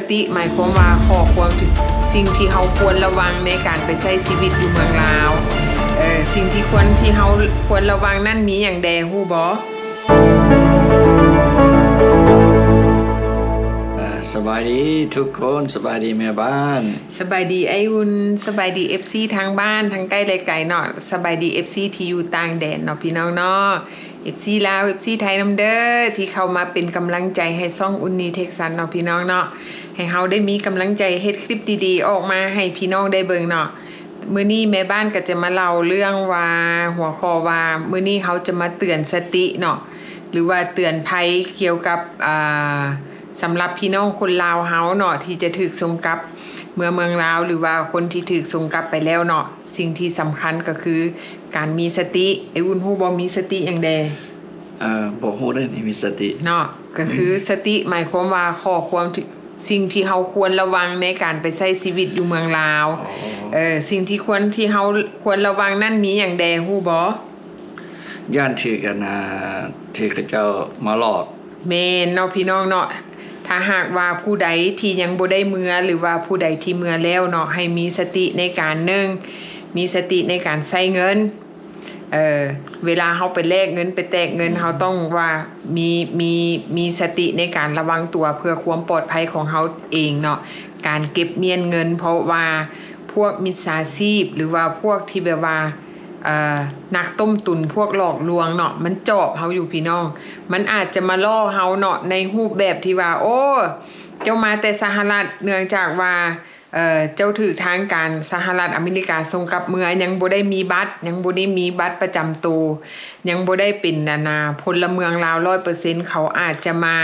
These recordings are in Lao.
ສະຕິໝາຍຄວາມວ່າຂໍ້ຄວາມ ສິ່ງທີ່ເຮົາຄວນລະວັງໃນການໄປໃຊ້ຊີວິດຢູ່ເມືອງລາວ. ເອີ ສິ່ງທີ່ຄວນ ທີ່ເຮົາຄວນລະວັງນັ້ນມີຫຍັງແດ່ ຮູ້ບໍ່? ສະບາຍດີທຸກຄົນ, ສະບາຍດີແມ່ບ້ານ, ສະບາຍດີອ້າຍອຸ່ນ, ສະບາຍດີເອັຟຊີທາງບ້ານ ທັງໃກ້ແລະໄກເນາະ, ສະບາຍດີເອັຟຊີທີ່ຢູ່ຕ່າງແດນເນາະ ພີ່ນ້ອງເນາະ. ເອັຟຊີລາວ ເອັຟຊີໄທນຳເດີ ທີ່ເຂົ້າມາເປັນກຳລັງໃຈໃຫ້ຊ່ອງອຸ່ນນີເທັກຊັນເນາະ ພີ່ນ້ອງເນາະ, ໃຫ້ເຮົາໄດ້ມີກຳລັງໃຈເຮັດຄລິບດີໆອອກມາໃຫ້ພີ່ນ້ອງໄດ້ເບິ່ງເນາະ. ມື້ນີ້ແມ່ບ້ານກໍຈະມາເລົ່າເລື່ອງວ່າ ຫົວຂໍ້ວ່າ ມື້ນີ້ເຮົາຈະມາເຕືອນສະຕິເນາະ ຫຼືວ່າເຕືອນໄພກ່ຽວກັບ ອ່າ ສຳລັບພີ່ນ້ອງຄົນລາວເຮົາເນາະ ທີ່ຈະຖືກສົ່ງກັບເມືອເມືອງລາວ ຫຼືວ່າຄົນທີ່ຖືກສົ່ງກັບໄປແລ້ວເນາະ. ສິ່ງທີ່ສຳຄັນກໍຄືການມີສະຕິ. ອ້າຍອຸ່ນຮູ້ບໍ່ ມີສະຕິຫຍັງແດ່? ເອີ ບໍ່ຮູ້ເດ້ ມີສະຕິເນາະ. ກໍຄືສະຕິໝາຍຄວາມວ່າຂໍ້ຄວາມ ສິ່ງທີ່ເຮົາຄວນລະວັງໃນການໄປໃຊ້ຊີວິດຢູ່ເມືອງລາວ. ເອີ ສິ່ງທີ່ຄວນ ທີ່ເຮົາຄວນລະວັງນັ້ນມີຫຍັງແດ່ ຮູ້ບໍ່? ຢ້ານຖືກ ອັນນ່າ ຖືກເຂົາເຈົ້າມາຫຼອກ. ແມ່ນເນາະ ພີ່ນ້ອງເນາະ. ຖ້າຫາກວ່າຜູ້ໃດທີ່ຍັງບໍ່ໄດ້ເມືອ ຫຼືວ່າຜູ້ໃດທີ່ເມືອແລ້ວເນາະ ໃຫ້ມີສະຕິໃນການ ໜຶ່ງ ມີສະຕິໃນການໃຊ້ເງິນ. ເອີ ເວລາເຮົາໄປແລກເງິນ ໄປແຕກເງິນ ເຮົາຕ້ອງວ່າມີ ມີ ມີສະຕິໃນການລະວັງຕົວ ເພື່ອຄວາມປອດໄພຂອງເຮົາເອງເນາະ ການເກັບມ້ຽນເງິນ. ເພາະວ່າພວກມິດສາຊີບ ຫຼືວ່າພວກທີ່ແບບວ່າ ເອີ ນັກຕົ້ມຕຸນ ພວກຫຼອກລວງເນາະ ມັນຈອບເຮົາຢູ່ ພີ່ນ້ອງ. ມັນອາດຈະມາຫຼອກເຮົາເນາະ ໃນຮູບແບບທີ່ວ່າ ໂອ້ ເຈົ້າມາແຕ່ສະຫະລັດ ເນື່ອງຈາກວ່າ ເອີ ເຈົ້າຖືກທາງການສະຫະລັດອາເມລິກາສົ່ງກັບເມືອ ຍັງບໍ່ໄດ້ມີບັດ ຍັງບໍ່ໄດ້ມີບັດປະຈຳໂຕ ຍັງບໍ່ໄດ້ເປັນ ອັນນ່າ ພົນລະເມືອງລາວ ຮ້ອຍເປີເຊັນ ເຂົາອາດຈະມາ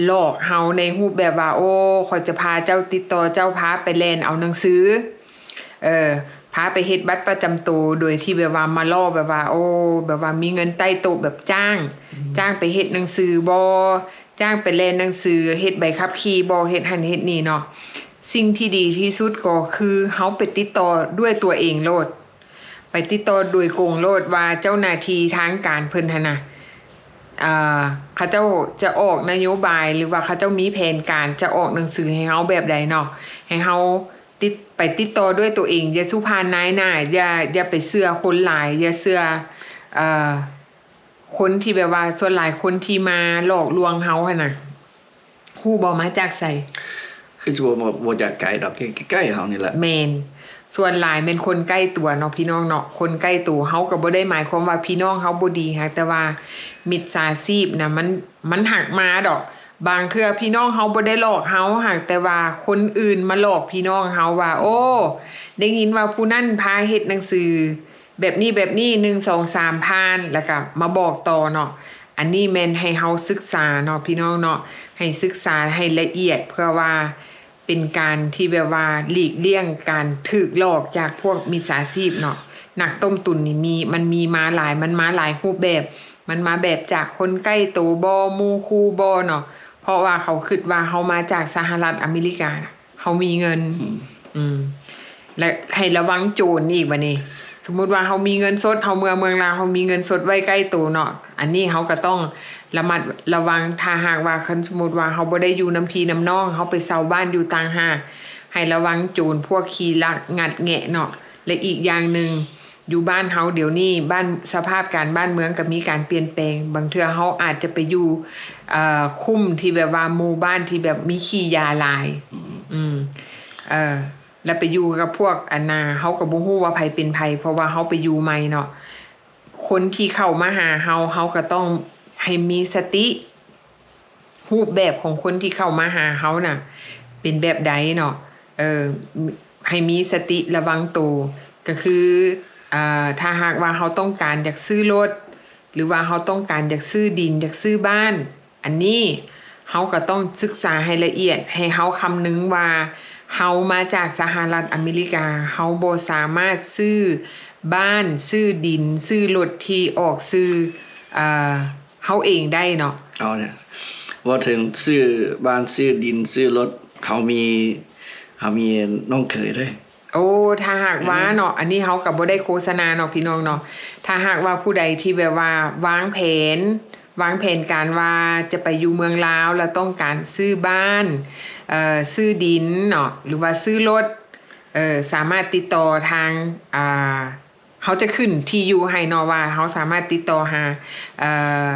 ຫຼອກເຮົາໃນຮູບແບບວ່າ ໂອ້ ຂ້ອຍຈະພາເຈົ້າ ຕິດຕໍ່ເຈົ້າ ພາໄປແລ່ນເອົາໜັງສື ເອີ ພາໄປເຮັດບັດປະຈຳໂຕ ໂດຍທີ່ແບບວ່າມາຫຼອກແບບວ່າ ໂອ້ ແບບວ່າມີເງິນໃຕ້ໂຕະ ແບບຈ້າງ ອືມ ຈ້າງໄປເຮັດໜັງສືບໍ ຈ້າງໄປແລ່ນໜັງສື ເຮັດໃບຂັບຂີ່ບໍ ເຮັດຫັ້ນເຮັດນີ້ເນາະ. ສິ່ງທີ່ດີທີ່ສຸດກໍຄືເຮົາໄປຕິດຕໍ່ດ້ວຍຕົວເອງໂລດ ໄປຕິດຕໍ່ໂດຍກົງໂລດວ່າເຈົ້າໜ້າທີ່ທາງການເພິ່ນຫັ້ນນະ ເຂົາເຈົ້າຈະອອກນະໂຍບາຍ ຫຼືວ່າເຂົາເຈົ້າມີແຜນການຈະອອກໜັງສືໃຫ້ເຮົາແບບໃດເນາະ ໃຫ້ເຮົາຕິດ ໄປຕິດຕໍ່ດ້ວຍຕົວເອງ. ຢ່າສູ່ຜ່ານນາຍໜ້າ ຢ່າ ຢ່າໄປເຊື່ອຄົນຫຼາຍ ຢ່າເຊື່ອ ເອີ ຄົນທີ່ແບບວ່າ ສ່ວນຫຼາຍຄົນທີ່ມາຫຼອກລວງເຮົາຫັ້ນນະ ຮູ້ບໍ່ມາຈາກໃສ? ຄືຊິບໍ່ ບໍ່ ບໍ່ຈາກໄກດອກ ໃກ້ໆເຮົານີ້ແຫຼະ. ແມ່ນ ສ່ວນຫຼາຍແມ່ນຄົນໃກ້ຕົວເນາະ ພີ່ນ້ອງເນາະ. ຄົນໃກ້ໂຕ ເຮົາກໍບໍ່ໄດ້ໝາຍຄວາມວ່າພີ່ນ້ອງເຮົາບໍ່ດີ ຫາກແຕ່ວ່າມິດສາຊີບນະ ມັນ ມັນຫາກມາດອກ. ບາງເທື່ອພີ່ນ້ອງເຮົາບໍ່ໄດ້ຫຼອກເຮົາ ຫາກແຕ່ວ່າຄົນອື່ນມາຫຼອກພີ່ນ້ອງເຮົາວ່າ ໂອ້ ໄດ້ຍິນວ່າຜູ້ນັ້ນພາເຮັດໜັງສື ແບບນີ້ ແບບນີ້ ໜຶ່ງ ສອງ ສາມ ຜ່ານ ແລ້ວກະມາບອກຕໍ່ເນາະ. ອັນນີ້ແມ່ນໃຫ້ເຮົາສຶກສາເນາະ ພີ່ນ້ອງເນາະ ໃຫ້ສຶກສາໃຫ້ລະອຽດ ເພື່ອວ່າເປັນການທີ່ແບບວ່າຫຼີກລ່ຽງການຖືກຫຼອກຈາກພວກມິດສາຊີບເນາະ. ນັກຕົ້ມຕຸນນີ້ມີ ມັນມີມາຫຼາຍ ມັນມາຫຼາຍຮູບແບບ ມັນມາແບບຈາກຄົນໃກ້ໂຕບໍ ໝູ່ຄູ່ບໍເນາະ ເພາະວ່າເຂົາຄິດວ່າເຮົາມາຈາກສະຫະລັດອາເມລິກາ ເຮົາມີເງິນ ອືມ ອືມ ແລະ ໃຫ້ລະວັງໂຈນອີກ. ບາດນີ້ ສົມມຸດວ່າເຮົາມີເງິນສົດ ເຮົາເມືອເມືອງລາວ ເຮົາມີເງິນສົດໄວ້ໃກ້ໂຕເນາະ ອັນນີ້ເຮົາກໍຕ້ອງລະມັດລະວັງ. ຖ້າຫາກວ່າ ຄັນສົມມຸດວ່າເຮົາບໍ່ໄດ້ຢູ່ນຳພີ່ນຳນ້ອງ ເຮົາໄປເຊົ່າບ້ານຢູ່ຕ່າງຫາກ ໃຫ້ລະວັງໂຈນພວກຂີ້ລັກງັດແງະເນາະ. ແລະ ອີກຢ່າງໜຶ່ງ ຢູ່ບ້ານເຮົາດຽວນີ້ ບ້ານ ສະພາບການບ້ານເມືອງກໍມີການປ່ຽນແປງ ບາງເທື່ອເຮົາອາດຈະໄປຢູ່ ເອີ ຄຸ້ມທີ່ແບບວ່າ ໝູ່ບ້ານທີ່ແບບມີຂີ້ຢາຫຼາຍ ອືມ ອືມ ເອີ ແລ້ວໄປຢູ່ກັບພວກ ອັນນ່າ ເຮົາກໍບໍ່ຮູ້ວ່າໃຜເປັນໃຜ ເພາະວ່າເຮົາໄປຢູ່ໃໝ່ເນາະ. ຄົນທີ່ເຂົ້າມາຫາເຮົາ ເຮົາກໍຕ້ອງໃຫ້ມີສະຕິ ຮູບແບບຂອງຄົນທີ່ເຂົ້າມາຫາເຮົານະ ເປັນແບບໃດເນາະ ເອີ ໃຫ້ມີສະຕິລະວັງໂຕ. ກໍຄື ເອີ ຖ້າຫາກວ່າເຮົາຕ້ອງການຢາກຊື້ລົດ ຫຼືວ່າເຮົາຕ້ອງການຢາກຊື້ດິນ ຢາກຊື້ບ້ານ ອັນນີ້ເຮົາກໍຕ້ອງສຶກສາໃຫ້ລະອຽດ ໃຫ້ເຮົາຄຳນຶງວ່າ ເຮົາມາຈາກສະຫະລັດອາເມລິກາ ເຮົາບໍ່ສາມາດຊື້ບ້ານ ຊື້ດິນ ຊື້ລົດທີ່ອອກຊື່ ເອີ ເຮົາເອງໄດ້ເນາະ. ເອົາເນຍ ເວົ້າເຖິງຊື້ບ້ານ ຊື້ດິນ ຊື້ລົດ ເຮົາມີ ເຮົາມີນ້ອງເຂີຍເດ້. ໂອ້ ຖ້າຫາກວ່າເນາະ ອືມ ອັນນີ້ເຮົາກໍບໍ່ໄດ້ໂຄສະນາເນາະ ພີ່ນ້ອງເນາະ. ຖ້າຫາກວ່າຜູ້ໃດທີ່ແບບວ່າວາງແຜນ ວາງແຜນການວ່າຈະໄປຢູ່ເມືອງລາວ ແລ້ວຕ້ອງການຊື້ບ້ານ, ເອີ່ ຊື້ດິນເນາະ ຫຼືວ່າຊື້ລົດ, ເອີ່ ສາມາດຕິດຕໍ່ທາງ ອ່າ ເຮົາຈະຂຶ້ນທີ່ຢູ່ໃຫ້ເນາະ ວ່າເຮົາສາມາດຕິດຕໍ່ຫາ ເອີ່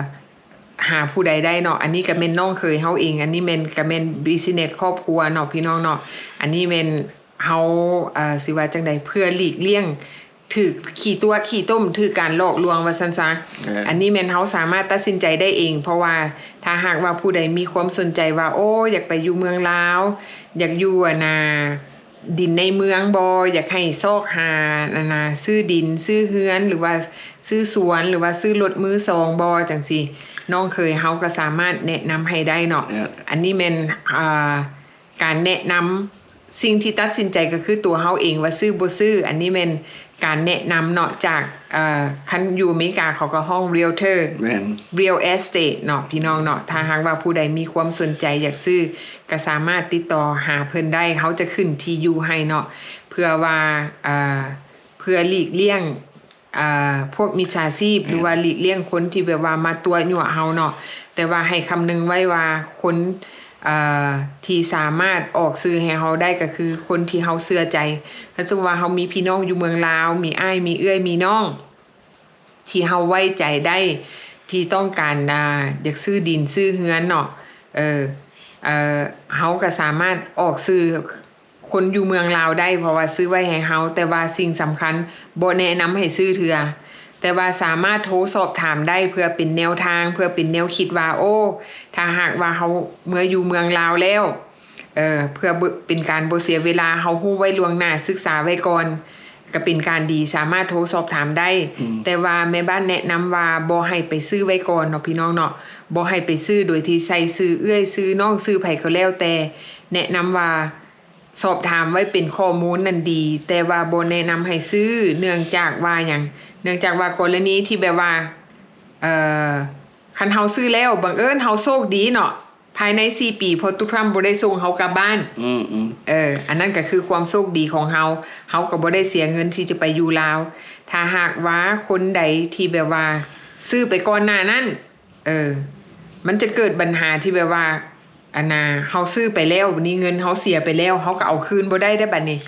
ຫາຜູ້ໃດໄດ້ເນາະ. ອັນນີ້ກໍແມ່ນນ້ອງເຂີຍເຮົາເອງ, ອັນນີ້ແມ່ນ ກໍແມ່ນບິສເນສຄອບຄົວເນາະ ພີ່ນ້ອງເນາະ. ອັນນີ້ແມ່ນເຮົາ ເອີ່ ຊິວ່າຈັ່ງໃດ ເພື່ອຫຼີກລ່ຽງ ຖືກຂີ້ຕົວະຂີ້ຕົມ ຖືກການຫຼອກລວງວ່າຊັ້ນຊະ. ເອີ ອັນນີ້ແມ່ນເຮົາສາມາດຕັດສິນໃຈໄດ້ເອງ ເພາະວ່າຖ້າຫາກວ່າຜູ້ໃດມີຄວາມສົນໃຈວ່າ ໂອ້ ຢາກໄປຢູ່ເມືອງລາວ ຢາກຢູ່ ອັນນ່າ ດິນໃນເມືອງບໍ່ ຢາກໃຫ້ຊອກຫາ ອັນນ່າ ຊື້ດິນ ຊື້ເຮືອນ ຫຼືວ່າຊື້ສວນ ຫຼືວ່າຊື້ລົດມືສອງບໍ່ ຈັ່ງຊີ້ ນ້ອງເຂີຍເຮົາກໍສາມາດແນະນຳໃຫ້ໄດ້ເນາະ. ເອີ ອັນນີ້ແມ່ນ ອ່າ ການແນະນຳ ສິ່ງທີ່ຕັດສິນໃຈກໍຄືຕົວເຮົາເອງວ່າຊື້ບໍ່ຊື້. ອັນນີ້ແມ່ນການແນະນຳເນາະ ຈາກ ເອີ່ ຄັນຢູ່ອາເມລິກາເຂົາກໍຮ້ອງ ເຣຍລເຕີ ແມ່ນ ເຣຍລເອສເຕດເນາະ ພີ່ນ້ອງເນາະ. ຖ້າຫາກວ່າຜູ້ໃດມີຄວາມສົນໃຈຢາກຊື້ ກໍສາມາດຕິດຕໍ່ຫາເພິ່ນໄດ້, ເຮົາຈະຂຶ້ນທີ່ຢູ່ໃຫ້ເນາະ ເພື່ອວ່າ ເອີ່ ເພື່ອຫຼີກລ່ຽງ ອ່າ ພວກມິດສາຊີບ ແມ່ນ ຫຼືວ່າຫຼີກລ່ຽງຄົນທີ່ແບບວ່າມາຕົວະຍົວະເຮົາເນາະ. ແຕ່ວ່າໃຫ້ຄຳນຶງໄວ້ວ່າຄົນ ເອີ່ ທີ່ສາມາດອອກຊື່ໃຫ້ເຮົາໄດ້ກໍຄືຄົນທີ່ເຮົາເຊື່ອໃຈ. ຖ້າສົມມຸດວ່າເຮົາມີພີ່ນ້ອງຢູ່ເມືອງລາວ ມີອ້າຍ ມີເອື້ອຍ ມີນ້ອງ ທີ່ເຮົາໄວ້ໃຈໄດ້ ທີ່ຕ້ອງການ ອ່າ ຢາກຊື້ດິນຊື້ເຮືອນເນາະ ເອີ ເອີ ເຮົາກໍສາມາດອອກຊື່ ຄົນຢູ່ເມືອງລາວໄດ້ ເພາະວ່າຊື້ໄວ້ໃຫ້ເຮົາ, ແຕ່ວ່າສິ່ງສຳຄັນບໍ່ແນະນຳໃຫ້ຊື້ເທື່ອ, ແຕ່ວ່າສາມາດໂທສອບຖາມໄດ້ ເພື່ອເປັນແນວທາງ ເພື່ອເປັນແນວຄິດວ່າ ໂອ້ ຖ້າຫາກວ່າເຮົາເມືອຢູ່ເມືອງລາວແລ້ວ ເອີ ເພື່ອບໍ່ເປັນການບໍ່ເສຍເວລາ ເຮົາຮູ້ໄວ້ລ່ວງໜ້າ ສຶກສາໄວ້ກ່ອນ ກໍເປັນການດີ ສາມາດໂທສອບຖາມໄດ້. ອືມ ແຕ່ວ່າແມ່ບ້ານແນະນຳວ່າບໍ່ໃຫ້ໄປຊື້ໄວ້ກ່ອນເນາະ ພີ່ນ້ອງເນາະ, ບໍ່ໃຫ້ໄປຊື້ໂດຍທີ່ໃສ່ຊື່ເອື້ອຍ ຊື່ນ້ອງ ຊື່ໃຜກໍແລ້ວແຕ່. ແນະນຳວ່າ ສອບຖາມໄວ້ເປັນຂໍ້ມູນນັ້ນດີ, ແຕ່ວ່າບໍ່ແນະນຳໃຫ້ຊື້. ເນື່ອງຈາກວ່າຫຍັງ? ເນື່ອງຈາກວ່າກໍລະນີທີ່ແບບວ່າ ເອີ ຄັນເຮົາຊື້ແລ້ວ ບັງເອີນເຮົາໂຊກດີເນາະ, ພາຍໃນສີ່ປີ ໂພລະທຣັມບໍ່ໄດ້ສົ່ງເຮົາກັບບ້ານ, ອືມໆ ເອີ ອັນນັ້ນກໍຄືຄວາມໂຊກດີຂອງເຮົາ, ເຮົາກໍບໍ່ໄດ້ເສຍເງິນທີ່ຈະໄປຢູ່ລາວ. ຖ້າຫາກວ່າຄົນໃດທີ່ແບບວ່າຊື້ໄປກ່ອນໜ້ານັ້ນ ເອີ ມັນຈະເກີດບັນຫາທີ່ແບບວ່າ ອັນນ່າ ເຮົາຊື້ໄປແລ້ວ ບັດນີ້ເງິນເຮົາເສຍໄປແລ້ວ ເຮົາກໍເອົາຄືນບໍ່ໄດ້ເດ້ບັດນີ້.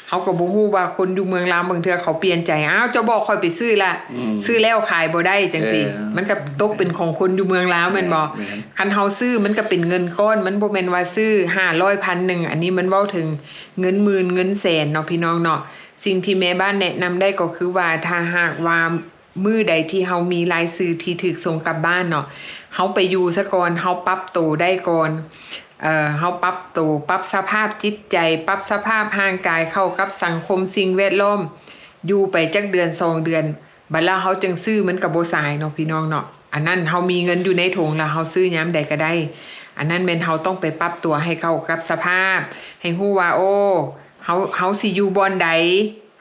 ເຮົາກໍບໍ່ຮູ້ວ່າຄົນຢູ່ເມືອງລາວບາງເທື່ອເຂົາປ່ຽນໃຈ, ອ້າວ ເຈົ້າບອກຂ້ອຍໄປຊື້ລະ, ອືມ ຊື້ແລ້ວຂາຍບໍ່ໄດ້ຈັ່ງຊີ້, ເອີ ມັນກໍຕົກເປັນຂອງຄົນຢູ່ເມືອງລາວແມ່ນບໍ່? ແມ່ນ ຄັນເຮົາຊື້ມັນກໍເປັນເງິນກ້ອນ, ມັນບໍ່ແມ່ນວ່າຊື້ຫ້າຮ້ອຍ ພັນໜຶ່ງ, ອັນນີ້ມັນເວົ້າເຖິງເງິນໝື່ນເງິນແສນເນາະ ພີ່ນ້ອງເນາະ. ສິ່ງທີ່ແມ່ບ້ານແນະນຳໄດ້ກໍຄືວ່າ ຖ້າຫາກວ່າ ມື້ໃດທີ່ເຮົາມີລາຍຊື່ທີ່ຖືກສົ່ງກັບບ້ານເນາະ, ເຮົາໄປຢູ່ຊະກ່ອນ, ເຮົາປັບໂຕໄດ້ກ່ອນ, ເອີ ເຮົາປັບໂຕ, ປັບສະພາບຈິດໃຈ, ປັບສະພາບຮ່າງກາຍເຂົ້າກັບສັງຄົມສິ່ງແວດລ້ອມ, ຢູ່ໄປຈັກເດືອນສອງເດືອນ, ບັດລະເຮົາຈຶ່ງຊື້ ມັນກໍບໍ່ສາຍເນາະ ພີ່ນ້ອງເນາະ. ອັນນັ້ນເຮົາມີເງິນຢູ່ໃນຖົງລະ ເຮົາຊື້ຍາມໃດກໍໄດ້. ອັນນັ້ນແມ່ນເຮົາຕ້ອງໄປປັບຕົວໃຫ້ເຂົ້າກັບສະພາບ, ໃຫ້ຮູ້ວ່າ ໂອ້ ເຮົາ, ເຮົາຊິຢູ່ບ່ອນໃດ,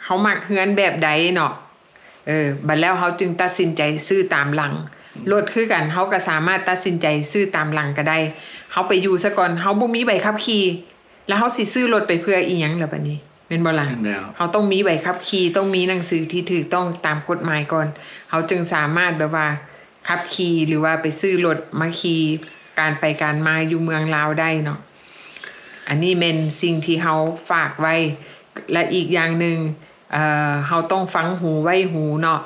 ເຮົາມັກເຮືອນແບບໃດເນາະ. ເອີ ບັດແລ້ວເຮົາຈຶ່ງຕັດສິນໃຈຊື້ຕາມຫຼັງ. ອືມ ລົດຄືກັນ, ເຮົາກໍສາມາດຕັດສິນໃຈຊື້ຕາມຫຼັງກໍໄດ້. ເຮົາໄປຢູ່ຊະກ່ອນ, ເຮົາບໍ່ມີໃບຂັບຂີ່, ແລ້ວເຮົາຊິຊື້ລົດໄປເພື່ອອີ່ຫຍັງລະບັດນີ້, ແມ່ນບໍ່ລະ? ແມ່ນແລ້ວ. ເຮົາຕ້ອງມີໃບຂັບຂີ່, ຕ້ອງມີໜັງສືທີ່ຖືກຕ້ອງຕາມກົດໝາຍກ່ອນ, ເຮົາຈຶ່ງສາມາດແບບວ່າຂັບຂີ່ ຫຼືວ່າໄປຊື້ລົດມາຂີ່ ການໄປການມາຢູ່ເມືອງລາວໄດ້ເນາະ. ອັນນີ້ແມ່ນສິ່ງທີ່ເຮົາຝາກໄວ້. ແລະ ອີກຢ່າງໜຶ່ງ ເອີ ເຮົາຕ້ອງຟັງຫູໄວ້ຫູເນາະ.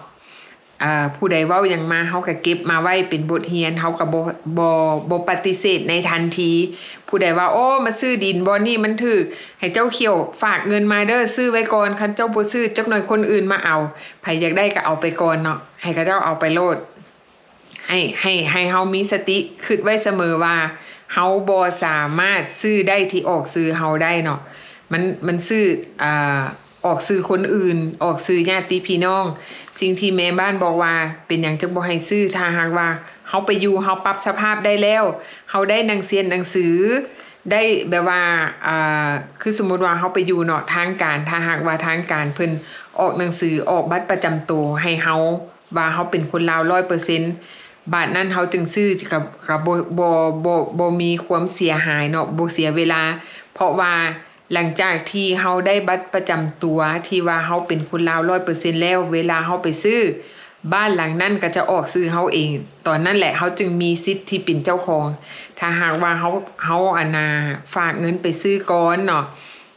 ເອີ ຜູ້ໃດເວົ້າຫຍັງມາ ເຮົາກໍເກັບມາໄວ້ເປັນບົດຮຽນ, ເຮົາກໍບໍ່, ບໍ່, ບໍ່ປະຕິເສດໃນທັນທີ. ຜູ້ໃດວ່າ ໂອ້ ມາຊື້ດິນບ່ອນນີ້ມັນຖືກ, ໃຫ້ເຈົ້າຂ້ຽວຝາກເງິນມາເດີ, ຊື້ໄວ້ກ່ອນ, ຄັນເຈົ້າບໍ່ຊື້ ຈັກໜ່ອຍຄົນອື່ນມາເອົາ, ໃຜຢາກໄດ້ກໍເອົາໄປກ່ອນເນາະ, ໃຫ້ເຂົາເຈົ້າເອົາໄປໂລດ. ໃຫ້, ໃຫ້, ໃຫ້ເຮົາມີສະຕິ, ຄິດໄວ້ສະເໝີວ່າ ເຮົາບໍ່ສາມາດຊື້ໄດ້ທີ່ອອກຊື່ເຮົາໄດ້ເນາະ, ມັນ, ມັນຊື້, ອ່າ, ອອກຊື່ຄົນອື່ນ, ອອກຊື່ຍາດຕິພີ່ນ້ອງ. ສິ່ງທີ່ແມ່ບ້ານບອກວ່າ ເປັນຫຍັງຈຶ່ງບໍ່ໃຫ້ຊື້? ຖ້າຫາກວ່າເຮົາໄປຢູ່, ເຮົາປັບສະພາບໄດ້ແລ້ວ, ເຮົາໄດ້ໜັງສຽນໜັງສື, ໄດ້ແບບວ່າ, ອ່າ, ຄືສົມມຸດວ່າເຮົາໄປຢູ່ເນາະ, ທາງການ, ຖ້າຫາກວ່າທາງການເພິ່ນອອກໜັງສື, ອອກບັດປະຈຳໂຕໃຫ້ເຮົາ ວ່າເຮົາເປັນຄົນລາວຮ້ອຍເປີເຊັນ, ບາດນັ້ນເຮົາຈຶ່ງຊື້ ກໍ, ກໍບໍ່, ບໍ່, ບໍ່, ບໍ່ມີຄວາມເສຍຫາຍເນາະ, ບໍ່ເສຍເວລາ. ເພາະວ່າຫຼັງຈາກທີ່ເຮົາໄດ້ບັດປະຈຳຕົວທີ່ວ່າເຮົາເປັນຄົນລາວຮ້ອຍເປີເຊັນແລ້ວ, ເວລາເຮົາໄປຊື້, ບ້ານຫຼັງນັ້ນກໍຈະອອກຊື່ເຮົາເອງ. ຕອນນັ້ນແຫຼະເຮົາຈຶ່ງມີສິດທີ່ເປັນເຈົ້າຂອງ. ຖ້າຫາກວ່າເຮົາ ເຮົາ ອັນນ່າ ຝາກເງິນໄປຊື້ກ່ອນເນາະ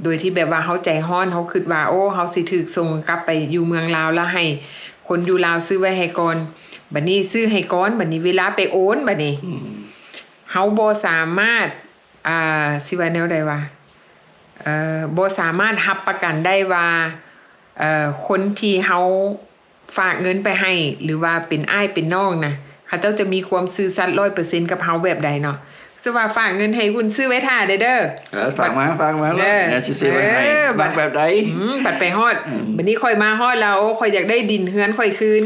ໂດຍທີ່ແບບວ່າເຮົາໃຈຮ້ອນ ເຮົາຄິດວ່າ ໂອ້ ເຮົາຊິຖືກສົ່ງກັບໄປຢູ່ເມືອງລາວ ແລ້ວໃຫ້ຄົນຢູ່ລາວຊື້ໄວ້ໃຫ້ກ່ອນ. ບັດນີ້ຊື້ໃຫ້ກ່ອນ ບັດນີ້ເວລາໄປໂອນ ບັດນີ້ ອືມ ເຮົາບໍ່ສາມາດ ອ່າ ຊິວ່າແນວໃດວະ ເອີ ບໍ່ສາມາດຮັບປະກັນໄດ້ວ່າ ເອີ ຄົນທີ່ເຮົາຝາກເງິນໄປໃຫ້ ຫຼືວ່າເປັນອ້າຍເປັນນ້ອງນະ ເຂົາເຈົ້າຈະມີຄວາມຊື່ສັດຮ້ອຍເປີເຊັນກັບເຮົາແບບໃດເນາະ. ສະວ່າຝາກເງິນໃຫ້ວຸ້ນ ຊື້ໄວ້ຖ້າເດີ້ ເອີ ຝາກມາ ຝາກມາ ເອີ ດຽວຊິຊື້ໄວ້ໃຫ້ ເອີ ບັດ ມັກແບບໃດ ອືມ ບັດໄປຮອດ ອືມ ບັດນີ້ຂ້ອຍມາຮອດແລ້ວ ໂອ້ ຂ້ອຍຢາກໄດ້ດິນເຮືອນຂ້ອຍຄືນ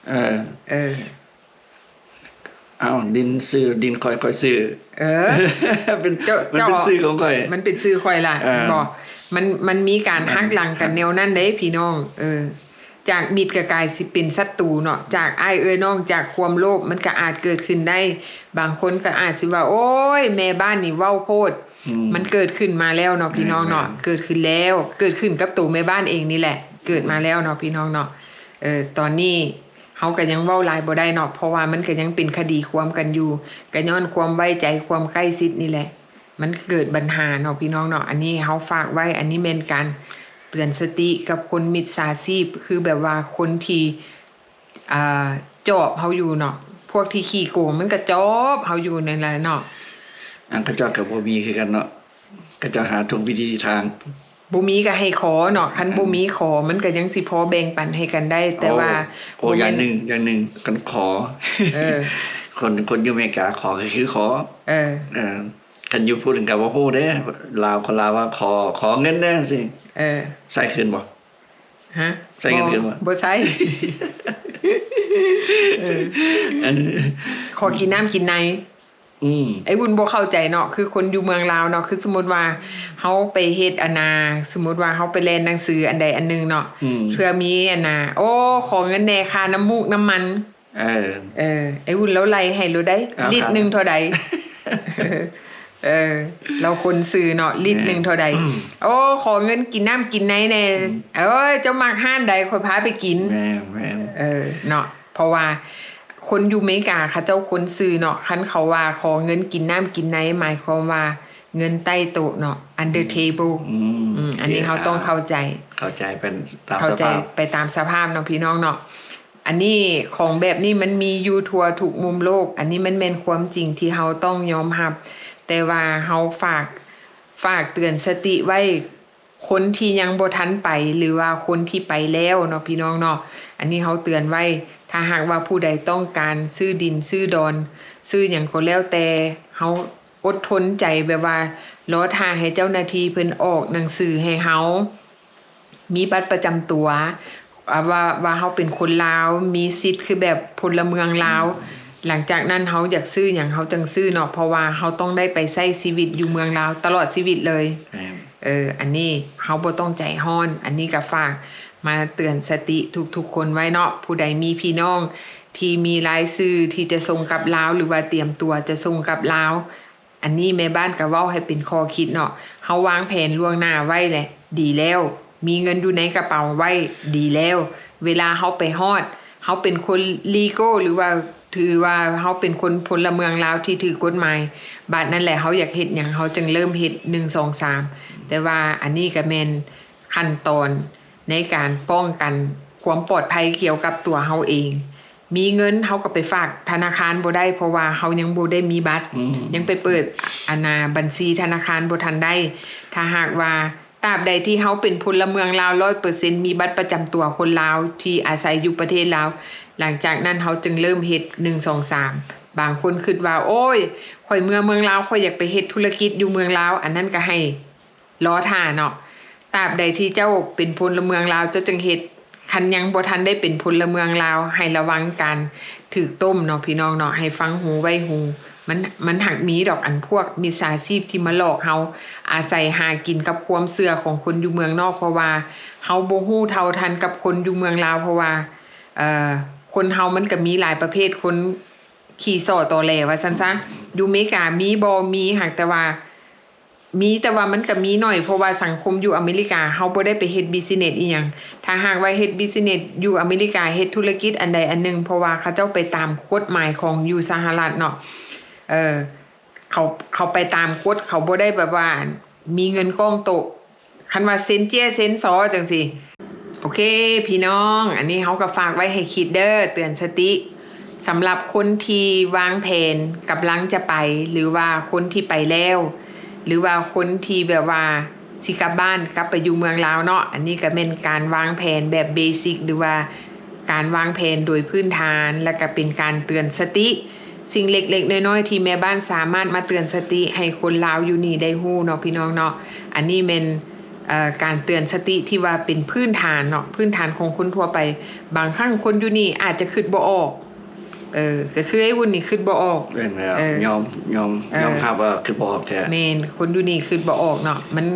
ເອີ ເອີ ອ້າວ ດິນຊື້ ດິນຂ້ອຍ ຂ້ອຍຊື້ ເອີ ເປັນ ເຈົ້າ ມັນເປັນ ເຈົ້າ ຊື່ຂອງຂ້ອຍ ມັນເປັນຊື່ຂ້ອຍລະ ເອີ ແມ່ນບໍ່? ມັນ ມັນມີການ ມັນຫັກຫຼັງກັນແນວນັ້ນເດ້ພີ່ນ້ອງ ເອີ ຈາກມິດກໍກາຍຊິເປັນສັດຕູເນາະ ຈາກອ້າຍເອື້ອຍນ້ອງ ຈາກຄວາມໂລບ ມັນກໍອາດເກີດຂຶ້ນໄດ້. ບາງຄົນກໍອາດຊິວ່າ ໂອ້ຍ ແມ່ບ້ານນີ້ເວົ້າໂພດ ອືມ ມັນເກີດຂຶ້ນມາແລ້ວເນາະ ແມ່ນ ພີ່ນ້ອງເນາະ ແມ່ນ ເກີດຂຶ້ນແລ້ວ ເກີດຂຶ້ນກັບໂຕແມ່ບ້ານເອງນີ້ແຫຼະ ເກີດມາແລ້ວເນາະ ພີ່ນ້ອງເນາະ ເອີ ຕອນນີ້ ເຮົາກໍຍັງເວົ້າຫຼາຍບໍ່ໄດ້ເນາະ ເພາະວ່າມັນກໍຍັງເປັນຄະດີຄວາມກັນຢູ່ ກໍຍ້ອນຄວາມໄວ້ໃຈ ຄວາມໃກ້ຊິດນີ້ແຫຼະ ມັນເກີດບັນຫາເນາະ ພີ່ນ້ອງເນາະ. ອັນນີ້ເຮົາຝາກໄວ້ ອັນນີ້ແມ່ນການເຕືອນສະຕິກັບຄົນມິດສາຊີບ ຄືແບບວ່າຄົນທີ່ ອ່າ ຈອບເຮົາຢູ່ເນາະ ພວກທີ່ຂີ້ໂກງມັນກໍຈອບເຮົາຢູ່ນັ້ນແຫຼະເນາະ. ອັນເຂົາເຈົ້າກໍບໍ່ມີຄືກັນເນາະ ເຂົາເຈົ້າຫາທຸກວິທີທາງ ບໍ່ມີກໍໃຫ້ຂໍເນາະ ຄັນ ອືມ ບໍ່ມີຂໍ ມັນກໍຍັງຊິພໍແບ່ງປັນໃຫ້ກັນໄດ້ ແຕ່ວ່າ ໂອ້ ບໍ່ແມ່ນ ຢ່າງໜຶ່ງ ຢ່າງໜຶ່ງ ຄັນຂໍ ເອີ ຄົນ ຄົນຢູ່ອາເມລິກາຂໍກໍຄືຂໍ ເອີ ເອີ ຄັນຢູ່ພຸ້ນກໍບໍ່ຮູ້ເດ້ ລາວ ຄົນລາວວ່າຂໍ ຂໍເງິນແດ່ຊີ້ ເອີ ໃຊ້ຄືນບໍ່? ຮະ? ໃຊ້ເງິນຄືນບໍ່? ບໍ່ ບໍ່ໃຊ້ ເອີ ເອີ ຂໍກິນນ້ຳກິນໃນ ອືມ ໄອ້ວຸ້ນບໍ່ເຂົ້າໃຈເນາະ ຄືຄົນຢູ່ເມືອງລາວເນາະ ຄືສົມມຸດວ່າເຮົາໄປເຮັດອັນນ່າ ສົມມຸດວ່າເຮົາໄປແລ່ນໜັງສືອັນໃດອັນໜຶ່ງເນາະ ອືມ ເພື່ອມີອັນນ່າ ໂອ້ ຂໍເງິນແດ່ຄ່ານ້ຳມູກນ້ຳມັນ ເອີ ເອີ ໄອ້ວຸ້ນລາວໄລ່ໃຫ້ໂລດໃດ໋ ລິດໜຶ່ງເທົ່າໃດ ເອີ ລາວຄົນຊື່ເນາະ ລິດໜຶ່ງເທົ່າໃດ ແມ່ນ ໂອ້ ຂໍເງິນກິນນ້ຳກິນໃນແດ່ ອືມ ເອີຍ ເຈົ້າມັກຮ້ານໃດ ຂ້ອຍພາໄປກິນ ແມ່ນ ແມ່ນ ເອີ ເນາະ ເພາະວ່າ ຄົນຢູ່ເມກາເຂົາເຈົ້າຄົນຊື່ເນາະ ຄັນເຂົາວ່າຂໍເງິນກິນນ້ຳກິນໃນ ໝາຍຄວາມວ່າເງິນໃຕ້ໂຕະເນາະ under table ອືມ ອືມ ອັນນີ້ເຮົາຕ້ອງເຂົ້າໃຈ ເຂົ້າໃຈໄປຕາມສະພາບ ເຂົ້າໃຈໄປຕາມສະພາບເນາະ ພີ່ນ້ອງເນາະ. ອັນນີ້ ຂອງແບບນີ້ມັນມີຢູ່ທົ່ວທຸກມຸມໂລກ ອັນນີ້ມັນແມ່ນຄວາມຈິງທີ່ເຮົາຕ້ອງຍອມຮັບ ແຕ່ວ່າເຮົາຝາກ ຝາກເຕືອນສະຕິໄວ້ ຄົນທີ່ຍັງບໍ່ທັນໄປ ຫຼືວ່າຄົນທີ່ໄປແລ້ວເນາະ ພີ່ນ້ອງເນາະ ອັນນີ້ເຮົາເຕືອນໄວ້ ຖ້າຫາກວ່າຜູ້ໃດຕ້ອງການຊື້ດິນຊື້ດອນ ຊື້ຫຍັງກໍແລ້ວແຕ່ ເຮົາອົດທົນໃຈ ແບບວ່າລໍຖ້າໃຫ້ເຈົ້າໜ້າທີ່ເພິ່ນອອກໜັງສືໃຫ້ເຮົາ ມີບັດປະຈຳຕົວ ອ່າ ວ່າ ວ່າເຮົາເປັນຄົນລາວ ມີສິດຄືແບບພົນລະເມືອງລາວ ອືມ ຫຼັງຈາກນັ້ນເຮົາຢາກຊື້ຫຍັງເຮົາຈັ່ງຊື້ເນາະ ເພາະວ່າເຮົາຕ້ອງໄດ້ໄປໃຊ້ຊີວິດຢູ່ເມືອງລາວຕະຫຼອດຊີວິດເລີຍ ແມ່ນ ເອີ ອັນນີ້ເຮົາບໍ່ຕ້ອງໃຈຮ້ອນ ອັນນີ້ກໍຝາກມາເຕືອນສະຕິທຸກໆຄົນໄວ້ເນາະ ຜູ້ໃດມີພີ່ນ້ອງທີ່ມີລາຍຊື່ທີ່ຈະສົ່ງກັບລາວ ຫຼືວ່າຕຽມຕົວຈະສົ່ງກັບລາວ ອັນນີ້ແມ່ບ້ານກໍເວົ້າໃຫ້ເປັນຂໍ້ຄິດເນາະ ເຮົາວາງແຜນລ່ວງໜ້າໄວ້ແຫຼະ ດີແລ້ວ ມີເງິນຢູ່ໃນກະເປົາໄວ້ ດີແລ້ວ ເວລາເຮົາໄປຮອດ ເຮົາເປັນຄົນ legal ຫຼືວ່າຖືວ່າເຮົາເປັນຄົນພົນລະເມືອງລາວທີ່ຖືກກົດໝາຍ ບາດນັ້ນແຫຼະ ເຮົາຢາກເຮັດຫຍັງ ເຮົາຈຶ່ງເລີ່ມເຮັດ ໜຶ່ງ ສອງ ສາມ ແຕ່ວ່າອັນນີ້ກໍແມ່ນຂັ້ນຕອນໃນການປ້ອງກັນຄວາມປອດໄພກ່ຽວກັບຕົວເຮົາເອງ. ມີເງິນເຮົາກໍໄປຝາກທະນາຄານບໍ່ໄດ້ ເພາະວ່າເຮົາຍັງບໍ່ໄດ້ມີບັດ ອືມ ຍັງໄປເປີດອັນນ່າບັນຊີທະນາຄານບໍ່ທັນໄດ້. ຖ້າຫາກວ່າຕາບໃດທີ່ເຮົາເປັນພົນລະເມືອງລາວຮ້ອຍເປີເຊັນ ມີບັດປະຈຳຕົວຄົນລາວທີ່ອາໄສຢູ່ປະເທດລາວ ຫຼັງຈາກນັ້ນເຮົາຈຶ່ງເລີ່ມເຮັດ ໜຶ່ງ ສອງ ສາມ. ບາງຄົນຄິດວ່າ ໂອ້ຍ ຂ້ອຍເມືອເມືອງລາວ ຂ້ອຍຢາກໄປເຮັດທຸລະກິດຢູ່ເມືອງລາວ ອັນນັ້ນກໍໃຫ້ ລໍຖ້າເນາະ ຕາບໃດທີ່ເຈົ້າເປັນພົນລະເມືອງລາວ ເຈົ້າຈຶ່ງເຮັດ. ຄັນຍັງບໍ່ທັນໄດ້ເປັນພົນລະເມືອງລາວ ໃຫ້ລະວັງການຖືກຕົ້ມເນາະ ພີ່ນ້ອງເນາະ ໃຫ້ຟັງຫູໄວ້ຫູ. ມັນ ມັນຫາກມີດອກ ອັນພວກມິດສາຊີບທີ່ມາຫຼອກເຮົາ ອາໄສຫາກິນກັບຄວາມເຊື່ອຂອງຄົນຢູ່ເມືອງນອກ ເພາະວ່າເຮົາບໍ່ຮູ້ເທົ່າທັນກັບຄົນຢູ່ເມືອງລາວ ເພາະວ່າ ເອີ ຄົນເຮົາມັນກໍມີຫຼາຍປະເພດ ຄົນຂີ້ສໍ້ຕໍແຫຼວ່າຊັ້ນຊະ. ຢູ່ເມກາມີບໍ່? ມີ ຫາກແຕ່ວ່າ ມີ ແຕ່ວ່າມັນກໍມີໜ້ອຍ ເພາະວ່າສັງຄົມຢູ່ອາເມລິກາ ເຮົາບໍ່ໄດ້ໄປເຮັດບິສເນັສອີ່ຫຍັງ. ຖ້າຫາກວ່າເຮັດບິສເນັສຢູ່ອາເມລິກາ ເຮັດທຸລະກິດອັນໃດອັນໜຶ່ງ ເພາະວ່າເຂົາເຈົ້າໄປຕາມກົດໝາຍຂອງຢູ່ສະຫະລັດເນາະ ເອີ ເຂົາ ເຂົາໄປຕາມກົດ ເຂົາບໍ່ໄດ້ແບບວ່າມີເງິນກ້ອງໂຕະ ຄັນວ່າເຊັນເຈ້ຍເຊັນຊໍຈັ່ງຊີ້. ໂອເຄ ພີ່ນ້ອງ ອັນນີ້ເຮົາກໍຝາກໄວ້ໃຫ້ຄິດເດີ ເຕືອນສະຕິ ສຳລັບຄົນທີ່ວາງແຜນກຳລັງຈະໄປ ຫຼືວ່າຄົນທີ່ໄປແລ້ວ ຫຼືວ່າຄົນທີ່ແບບວ່າຊິກັບບ້ານ ກັບໄປຢູ່ເມືອງລາວເນາະ. ອັນນີ້ກໍແມ່ນການວາງແຜນແບບເບຊິກ ຫຼືວ່າການວາງແຜນໂດຍພື້ນຖານ ແລ້ວກໍເປັນການເຕືອນສະຕິ ສິ່ງເລັກໆນ້ອຍໆທີ່ແມ່ບ້ານສາມາດມາເຕືອນສະຕິໃຫ້ຄົນລາວຢູ່ນີ້ໄດ້ຮູ້ເນາະ ພີ່ນ້ອງເນາະ. ອັນນີ້ແມ່ນ ເອີ ການເຕືອນສະຕິທີ່ວ່າເປັນພື້ນຖານເນາະ ພື້ນຖານຂອງຄົນທົ່ວໄປ. ບາງຄັ້ງຄົນຢູ່ນີ້ອາດຈະຄິດບໍ່ອອກ ເອີ ກໍຄືໄອ້ວຸ້ນນີ້ຄິດບໍ່ອອກ ແມ່ນແລ້ວ ເອີ ຍອມ ຍອມ ເອີ ຍອມຮັບວ່າຄິດບໍ່ອອກແທ້ ແມ່ນ ຄົນຢູ່ນີ້ຄິດບໍ່ອອກເນາະ ມັນ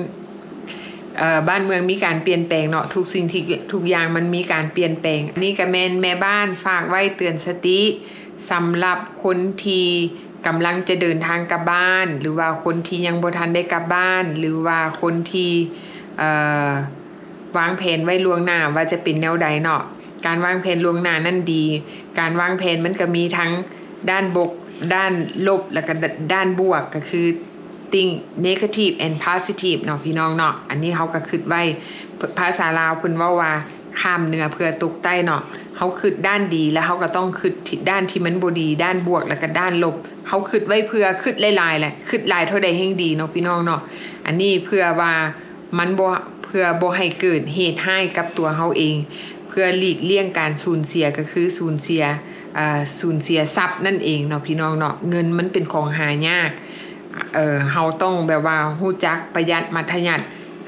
ເອີ ບ້ານເມືອງມີການປ່ຽນແປງເນາະ ທຸກສິ່ງທີ່ ທຸກຢ່າງມັນມີການປ່ຽນແປງ. ອັນນີ້ກໍແມ່ນແມ່ບ້ານຝາກໄວ້ເຕືອນສະຕິ ສຳລັບຄົນທີ່ກຳລັງຈະເດີນທາງກັບບ້ານ ຫຼືວ່າຄົນທີ່ຍັງບໍ່ທັນໄດ້ກັບບ້ານ ຫຼືວ່າຄົນທີ່ ເອີ ວາງແຜນໄວ້ລ່ວງໜ້າວ່າຈະເປັນແນວໃດເນາະ. ການວາງແຜນລ່ວງໜ້ານັ້ນດີ ການວາງແຜນມັນກໍມີທັງດ້ານບົກ ດ້ານລົບ ແລ້ວກໍ ດ- ດ້ານບວກ ກໍຄື think negative and positive ເນາະ ພີ່ນ້ອງເນາະ. ອັນນີ້ເຮົາກໍຄິດໄວ້ ພ- ພາສາລາວເພິ່ນເວົ້າວ່າ ຂ້າມເໜືອເພື່ອຕົກໃຕ້ເນາະ. ເຮົາຄິດດ້ານດີ ແລ້ວເຮົາກໍຕ້ອງຄິດທີ່ ດ້ານທີ່ມັນບໍ່ດີ ດ້ານບວກ ແລ້ວກໍດ້ານລົບ. ເຮົາຄິດໄວ້ເພື່ອ ຄິດຫຼາຍໆແຫຼະ ຄິດຫຼາຍເທົ່າໃດແຮ່ງດີເນາະ ພີ່ນ້ອງເນາະ. ອັນນີ້ເພື່ອວ່າມັນບໍ່ ເພື່ອບໍ່ໃຫ້ເກີດເຫດຮ້າຍກັບຕົວເຮົາເອງ ເພື່ອຫຼີກລ່ຽງການສູນເສຍ ກໍຄືສູນເສຍ ເອີ ສູນເສຍຊັບນັ້ນເອງເນາະ ພີ່ນ້ອງເນາະ. ເງິນມັນເປັນຂອງຫາຍາກ ເອີ ເຮົາຕ້ອງແບບວ່າຮູ້ຈັກປະຢັດມັດທະຍັດ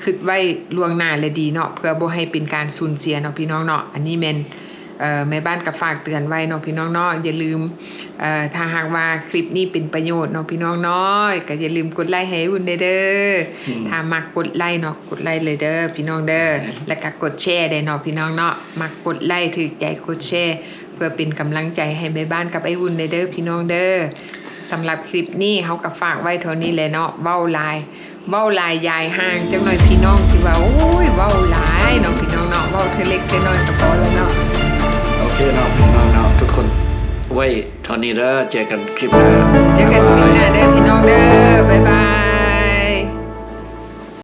ຄິດໄວ້ລ່ວງໜ້າແລະດີເນາະ ເພື່ອບໍ່ໃຫ້ເປັນການສູນເສຍເນາະ ພີ່ນ້ອງເນາະ. ອັນນີ້ແມ່ນ ເອີ ແມ່ບ້ານກໍຝາກເຕືອນໄວ້ເນາະ ພີ່ນ້ອງເນາະ. ຢ່າລືມ ເອີ ຖ້າຫາກວ່າຄລິບນີ້ເປັນປະໂຫຍດເນາະ ພີ່ນ້ອງເນາະ ກໍຢ່າລືມກົດໄລໃຫ້ອຸ່ນແດ່ເດີ. ອືມ ຖ້າມັກກົດໄລເນາະ ກົດໄລເລີຍເດີ ພີ່ນ້ອງເດີ. ແລ້ວກໍກົດແຊໄດ້ເນາະ ພີ່ນ້ອງເນາະ. ມັກກົດໄລ ຖືກໃຈ ກົດແຊ ເພື່ອເປັນກຳລັງໃຈໃຫ້ແມ່ບ້ານກັບອ້າຍວຸ້ນແດ່ເດີ ພີ່ນ້ອງເດີ. ສຳລັບຄລິບນີ້ເຮົາກໍຝາກໄວ້ເທົ່ານີ້ແຫຼະເນາະ. ເວົ້າຫຼາຍ ເວົ້າຫຼາຍຢາຍຫ່າງ ຈັກໜ່ອຍພີ່ນ້ອງຊິວ່າ ໂອ້ຍ ເວົ້າຫຼາຍເນາະ ພີ່ນ້ອງເນາະ. ເວົ້າເທື່ອເລັກເທື່ອນ້ອຍກໍພໍແລ້ວເນາະ. ໂອເຄເນາະ ພີ່ນ້ອງເນາະ ທຸກຄົນ ໄວ້ເທົ່ານີ້ເດີ. ເຈີກັນຄລິບໜ້າ ເຈີກັນຄລິບໜ້າເດີ ພີ່ນ້ອງເດີ. ບາຍບາຍ.